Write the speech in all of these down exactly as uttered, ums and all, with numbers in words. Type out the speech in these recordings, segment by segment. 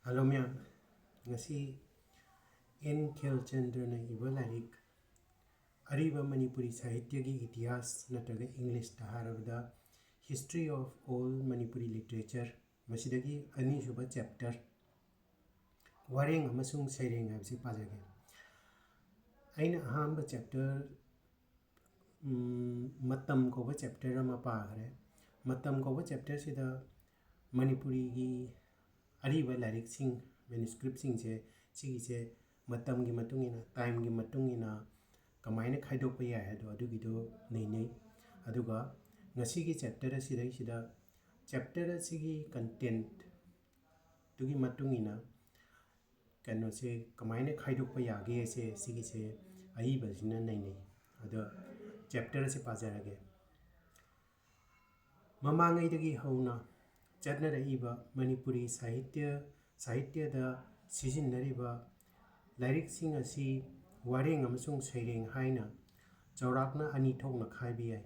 Hello ꯃꯌꯥꯝ, ꯉꯁꯤ and ꯈꯦꯜꯆꯟꯗ꯭ꯔꯅ ꯏꯕ ꯂꯥꯏꯔꯤꯛ ꯑꯔꯤꯕ ꯃꯅꯤꯄꯨꯔꯤ ꯁꯥꯍꯤꯇ꯭ꯌꯒꯤ ꯏꯇꯤꯍꯥꯁ, ꯅꯠꯇ꯭ꯔꯒ ꯏꯪꯂꯤꯁꯇ ꯍꯥꯏꯔꯕꯗ History of Old Manipuri Literature, ꯃꯁꯤꯗꯒꯤ ꯑꯅꯤꯁꯨꯕ ꯆꯦꯞꯇꯔ, ꯋꯥꯔꯦꯡ ꯑꯃꯁꯨꯡ ꯁꯩꯔꯦꯡ ꯍꯥꯏꯕꯁꯤ ꯄꯥꯖꯒꯦ꯫ ꯑꯩꯅ ꯑꯍꯥꯟꯕ ꯆꯦꯞꯇꯔ, ꯎꯝ, ꯃꯇꯝ ꯀꯧꯕ ꯆꯦꯞꯇꯔ ꯑꯃ ꯄꯥꯈ꯭ꯔꯦ꯫ ꯃꯇꯝ ꯀꯧꯕ ꯆꯦꯞꯇꯔꯁꯤꯗ ꯃꯅꯤꯄꯨꯔꯤꯒꯤ ꯑꯔꯤꯕ ꯂꯥꯏꯔꯤꯛꯁꯤꯡ, ꯃꯦꯅꯨꯁꯀ꯭ꯔꯤꯞꯁꯤꯡꯁꯦ, ꯁꯤꯒꯤꯁꯦ ꯃꯇꯝꯒꯤ ꯃꯇꯨꯡ ꯏꯟꯅ, ꯇꯥꯏꯝꯒꯤ ꯃꯇꯨꯡ ꯏꯟꯅ ꯀꯃꯥꯏꯅ ꯈꯥꯏꯗꯣꯛꯄ ꯌꯥꯏ ꯍꯥꯏꯗꯣ ꯑꯗꯨꯒꯤꯗꯣ ꯅꯩꯅꯩ꯫ ꯑꯗꯨꯒ ꯉꯁꯤꯒꯤ ꯆꯦꯞꯇꯔ ꯑꯁꯤꯗꯩꯁꯤꯗ, ꯆꯦꯞꯇꯔ ꯑꯁꯤꯒꯤ ꯀꯟꯇꯦꯟꯠꯇꯨꯒꯤ ꯃꯇꯨꯡ ꯏꯟꯅ ꯀꯩꯅꯣꯁꯦ ꯀꯃꯥꯏꯅ ꯈꯥꯏꯗꯣꯛꯄ ꯌꯥꯒꯦꯁꯦ, ꯁꯤꯒꯤꯁꯦ ꯑꯏꯕꯁꯤꯅ ꯅꯩꯅꯩ꯫ ꯑꯗꯣ ꯆꯦꯞꯇꯔ ꯑꯁꯤ ꯄꯥꯖꯔꯒꯦ꯫ ꯃꯃꯥꯡꯉꯩꯗꯒꯤ ꯍꯧꯅ ꯆꯠꯅꯔꯛꯏꯕ ꯃꯅꯤꯄꯨꯔꯤ ꯁꯥꯍꯤꯇ꯭ꯌ, ꯁꯥꯍꯤꯇ꯭ꯌꯗ ꯁꯤꯖꯤꯟꯅꯔꯤꯕ ꯂꯥꯏꯔꯤꯛꯁꯤꯡ ꯑꯁꯤ ꯋꯥꯔꯦꯡ ꯑꯃꯁꯨꯡ ꯁꯩꯔꯦꯡ ꯍꯥꯏꯅ ꯆꯥꯎꯔꯥꯛꯅ ꯑꯅꯤ ꯊꯣꯛꯅ ꯈꯥꯏꯕ ꯌꯥꯏ꯫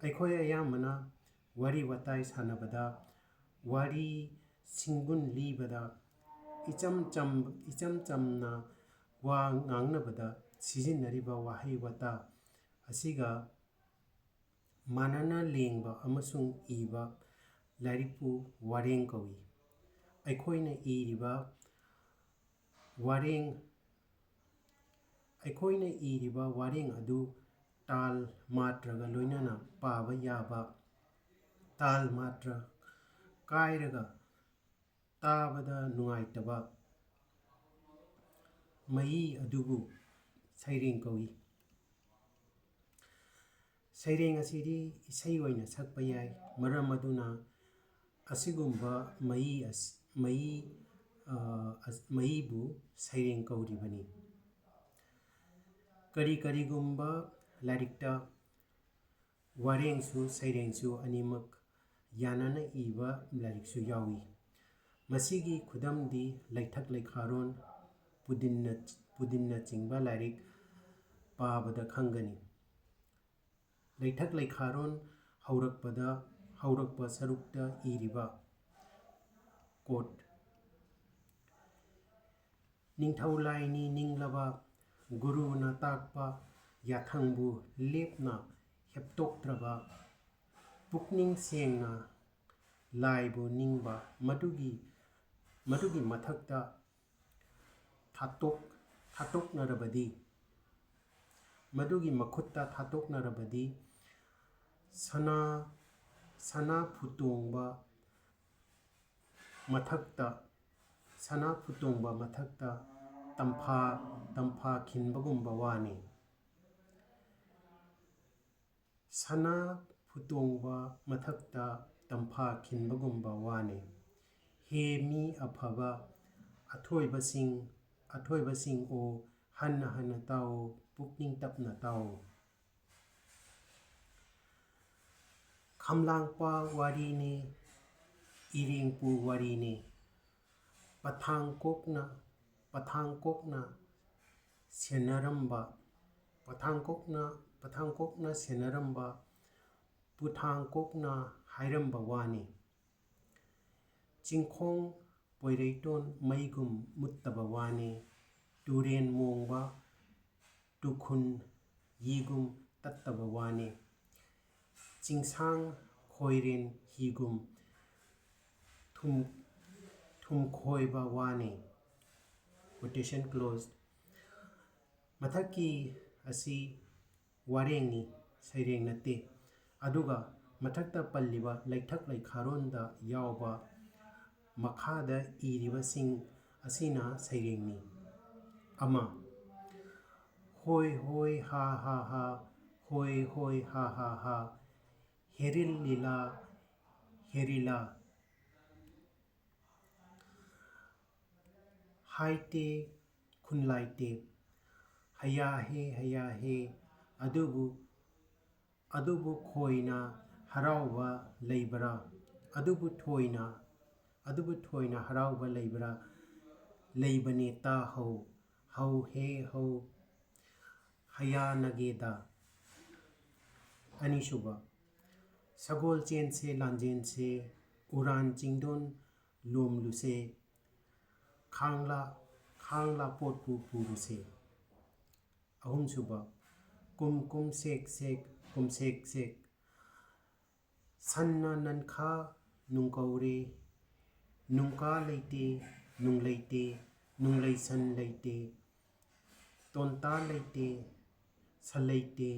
ꯑꯩꯈꯣꯏ ꯑꯌꯥꯝꯕꯅ ꯋꯥꯔꯤ ꯋꯥꯇꯥꯏ ꯁꯥꯟꯅꯕꯗ, ꯋꯥꯔꯤ ꯁꯤꯡꯒꯨꯟ ꯂꯤꯕꯗ, ꯏꯆꯝ ꯆꯝ-, ꯏꯆꯝ ꯆꯝꯅ ꯋꯥ ꯉꯥꯡꯅꯕꯗ ꯁꯤꯖꯤꯟꯅꯔꯤꯕ ꯋꯥꯍꯩ ꯋꯥꯇꯥ ꯑꯁꯤꯒ ꯃꯥꯟꯅꯅ ꯂꯦꯡꯕ ꯑꯃꯁꯨꯡ ꯏꯕ ꯂꯥꯏꯔꯤꯛꯄꯨ ꯋꯥꯔꯦꯡ ꯀꯧꯏ꯫ ꯑꯩꯈꯣꯏꯅ ꯏꯔꯤꯕ ꯋꯥꯔꯦꯡ, ꯑꯩꯈꯣꯏꯅ ꯏꯔꯤꯕ ꯋꯥꯔꯦꯡ ꯑꯗꯨ ꯇꯥꯜ ꯃꯥꯇ꯭ꯔꯒ ꯂꯣꯏꯅꯅ ꯄꯥꯕ ꯌꯥꯕ, ꯇꯥꯜ ꯃꯥꯇ꯭ꯔ ꯀꯥꯏꯔꯒ ꯇꯥꯕꯗ ꯅꯨꯡꯉꯥꯏꯇꯕ ꯃꯌꯤ ꯑꯗꯨꯕꯨ ꯁꯩꯔꯦꯡ ꯀꯧꯏ꯫ ꯁꯩꯔꯦꯡ ꯑꯁꯤꯗꯤ ꯏꯁꯩ ꯑꯣꯏꯅ ꯁꯛꯄ ꯌꯥꯏ꯫ ꯃꯔꯝ ꯑꯗꯨꯅ ꯑꯁꯤꯒꯨꯝꯕ ꯃꯌꯤ ꯑꯁ-, ꯃꯌꯤ, ꯑ, ꯑꯁ-, ꯃꯌꯤꯕꯨ ꯁꯩꯔꯦꯡ ꯀꯧꯔꯤꯕꯅꯤ꯫ ꯀꯔꯤ ꯀꯔꯤꯒꯨꯝꯕ ꯂꯥꯏꯔꯤꯛꯇ ꯋꯥꯔꯦꯡꯁꯨ ꯁꯩꯔꯦꯡꯁꯨ ꯑꯅꯤꯃꯛ ꯌꯥꯅꯅ ꯏꯕ ꯂꯥꯏꯔꯤꯛꯁꯨ ꯌꯥꯎꯏ꯫ ꯃꯁꯤꯒꯤ ꯈꯨꯗꯝꯗꯤ ꯂꯩꯊꯛ ꯂꯩꯈꯥꯔꯣꯟ, ꯄꯨꯗꯤꯟꯅ-, ꯄꯨꯗꯤꯟꯅꯆꯤꯡꯕ ꯂꯥꯏꯔꯤꯛ ꯄꯥꯕꯗ ꯈꯪꯒꯅꯤ꯫ ꯂꯩꯊꯛ ꯂꯩꯈꯥꯔꯣꯟ ꯍꯧꯔꯛꯄꯗ, ꯍꯧꯔꯛꯄ ꯁꯔꯨꯛꯇ ꯏꯔꯤꯕ, quote, ꯅꯤꯡꯊꯧ ꯂꯥꯏꯅꯤ ꯅꯤꯡꯂꯕ ꯒꯨꯔꯨꯅ ꯇꯥꯛꯄ ꯌꯥꯊꯪꯕꯨ ꯂꯦꯞꯅ ꯍꯦꯞꯇꯣꯛꯇ꯭ꯔꯕ ꯄꯨꯛꯅꯤꯡ ꯁꯦꯡꯅ ꯂꯥꯏꯕꯨ ꯅꯤꯡꯕ ꯃꯗꯨꯒꯤ, ꯃꯗꯨꯒꯤ ꯃꯊꯛꯇ ꯊꯥꯗꯣꯛ-, ꯊꯥꯗꯣꯛꯅꯔꯕꯗꯤ, ꯃꯗꯨꯒꯤ ꯃꯈꯨꯠꯇ ꯊꯥꯗꯣꯛꯅꯔꯕꯗꯤ ꯁꯅꯥ, ꯁꯅꯥ ꯐꯨꯇꯣꯡꯕ ꯃꯊꯛꯇ, ꯁꯅꯥ ꯐꯨꯇꯣꯡꯕ ꯃꯊꯛꯇ ꯇꯝꯐꯥ, ꯇꯝꯐꯥ ꯈꯤꯟꯕꯒꯨꯝꯕ ꯋꯥꯅꯤ꯫ ꯁꯅꯥ ꯐꯨꯇꯣꯡꯕ ꯃꯊꯛꯇ ꯇꯝꯐꯥ ꯈꯤꯟꯕꯒꯨꯝꯕ ꯋꯥꯅꯤ꯫ ꯍꯦ ꯃꯤ ꯑꯐꯕ, ꯑꯊꯣꯏꯕꯁꯤꯡ, ꯑꯊꯣꯏꯕꯁꯤꯡ ꯑꯣ, ꯍꯟꯅ ꯍꯟꯅ ꯇꯥꯎ, ꯄꯨꯛꯅꯤꯡ ꯇꯞꯅ ꯇꯥꯎ꯫ ꯈꯝꯂꯥꯡꯄꯥ ꯋꯥꯔꯤꯅꯤ, ꯏꯔꯦꯡꯄꯨ ꯋꯥꯔꯤꯅꯤ꯫ ꯄꯊꯥꯡ ꯀꯣꯛꯅ, ꯄꯊꯥꯡ ꯀꯣꯛꯅ ꯁꯦꯟꯅꯔꯝꯕ, ꯄꯊꯥꯡ ꯀꯣꯛꯅ, ꯄꯊꯥꯡ ꯀꯣꯛꯅ ꯁꯦꯟꯅꯔꯝꯕ, ꯄꯨꯊꯥꯡ ꯀꯣꯛꯅ ꯍꯥꯏꯔꯝꯕ ꯋꯥꯅꯤ꯫ ꯆꯤꯡꯈꯣꯡ ꯄꯣꯏꯔꯩꯇꯣꯟ ꯃꯩꯒꯨꯝ ꯃꯨꯠꯇꯕ ꯋꯥꯅꯤ꯫ ꯇꯨꯔꯦꯟ ꯃꯣꯡꯕ ꯇꯨꯈꯨꯟ ꯌꯤꯒꯨꯝ ꯇꯠꯇꯕ ꯋꯥꯅꯤ꯫ ꯆꯤꯡꯁꯥꯡ ꯈꯣꯏꯔꯦꯟ ꯍꯤꯒꯨꯝ ꯊꯨꯝ-, ꯊꯨꯝꯈꯣꯏꯕ ꯋꯥꯅꯤ꯫ Quotation close꯫ ꯃꯊꯛꯀꯤ ꯑꯁꯤ ꯋꯥꯔꯦꯡꯅꯤ, ꯁꯩꯔꯦꯡ ꯅꯠꯇꯦ꯫ ꯑꯗꯨꯒ ꯃꯊꯛꯇ ꯄꯜꯂꯤꯕ ꯂꯩꯊꯛ ꯂꯩꯈꯥꯔꯣꯟꯗ ꯌꯥꯎꯕ ꯃꯈꯥꯗ ꯏꯔꯤꯕꯁꯤꯡ ꯑꯁꯤꯅ ꯁꯩꯔꯦꯡꯅꯤ꯫ ꯑꯃ, ꯍꯣꯏ ꯍꯣꯏ ꯍꯥ ꯍꯥ ꯍꯥ, ꯍꯣꯏ ꯍꯣꯏ ꯍꯥ ꯍꯥ ꯍꯥ, ꯍꯦꯔꯤꯜ ꯂꯤꯂꯥ, ꯍꯦꯔꯤꯂꯥ꯫ ꯍꯥꯏꯇꯦ, ꯈꯨꯟꯂꯥꯏꯇꯦ, ꯍꯌꯥ ꯍꯦ, ꯍꯌꯥ ꯍꯦ, ꯑꯗꯨꯕꯨ, ꯑꯗꯨꯕꯨ ꯈꯣꯏꯅ ꯍꯔꯥꯎꯕ ꯂꯩꯕ꯭ꯔꯥ? ꯑꯗꯨꯕꯨ ꯊꯣꯏꯅ, ꯑꯗꯨꯕꯨ ꯊꯣꯏꯅ ꯍꯔꯥꯎꯕ ꯂꯩꯕ꯭ꯔꯥ? ꯂꯩꯕꯅꯦ ꯇꯥꯍꯧ, ꯍꯧ ꯍꯦ ꯍꯧ, ꯍꯌꯥꯅꯒꯦꯗ꯫ ꯑꯅꯤꯁꯨꯕ, ꯁꯒꯣꯜ ꯆꯦꯟꯁꯦ ꯂꯥꯟꯖꯦꯟꯁꯦ, ꯎꯔꯥꯟ ꯆꯤꯡꯗꯣꯟ ꯂꯣꯝꯂꯨꯁꯦ, ꯈꯥꯡꯂꯥ, ꯊꯥꯡ ꯂꯥꯄꯣꯠꯄꯨ ꯄꯨꯔꯨꯁꯦ꯫ ꯑꯍꯨꯝꯁꯨꯕ, ꯀꯨꯝ ꯀꯨꯝ ꯁꯦꯛ ꯁꯦꯛ, ꯀꯨꯝꯁꯦꯛ ꯁꯦꯛ꯫ ꯁꯟꯅ ꯅꯟꯈꯥ ꯅꯨꯡꯀꯧꯔꯦ꯫ ꯅꯨꯡꯀꯥ ꯂꯩꯇꯦ, ꯅꯨꯡ ꯂꯩꯇꯦ, ꯅꯨꯡꯂꯩ ꯁꯟ ꯂꯩꯇꯦ꯫ ꯇꯣꯟꯇꯥ ꯂꯩꯇꯦ, ꯁꯟ ꯂꯩꯇꯦ꯫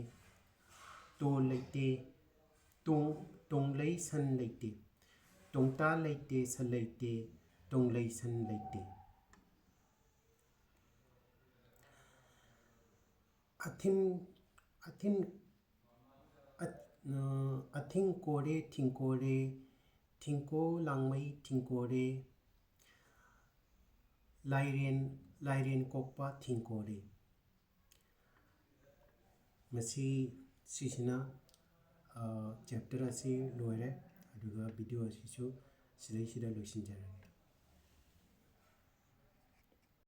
ꯇꯣ ꯂꯩꯇꯦ, ꯇꯣꯡ-, ꯇꯣꯡꯂꯩ ꯁꯟ ꯂꯩꯇꯦ꯫ ꯇꯣꯡꯇꯥ ꯂꯩꯇꯦ, ꯁꯟ ꯂꯩꯇꯦ, ꯇꯣꯡꯂꯩ ꯁꯟ ꯂꯩꯇꯦ꯫ ꯑꯊꯤꯟ, ꯑꯊꯤꯟ, ꯑꯠ-, ꯑ, ꯑꯊꯤꯡ ꯀꯣꯔꯦ, ꯊꯤꯡꯀꯣꯔꯦ, ꯊꯤꯡꯀꯣ ꯂꯥꯡꯃꯩ ꯊꯤꯡꯀꯣꯔꯦ, ꯂꯥꯏꯔꯦꯟ, ꯂꯥꯏꯔꯦꯟ ꯀꯣꯛꯄ ꯊꯤꯡꯀꯣꯔꯦ꯫ ꯃꯁꯤ, ꯁꯤꯁꯤꯅ, ꯑ, chapter ꯑꯁꯤ ꯂꯣꯏꯔꯦ꯫ ꯑꯗꯨꯒ video ꯑꯁꯤꯁꯨ ꯁꯤꯗꯩꯁꯤꯗ ꯂꯣꯏꯁꯤꯟꯖꯔꯒꯦ꯫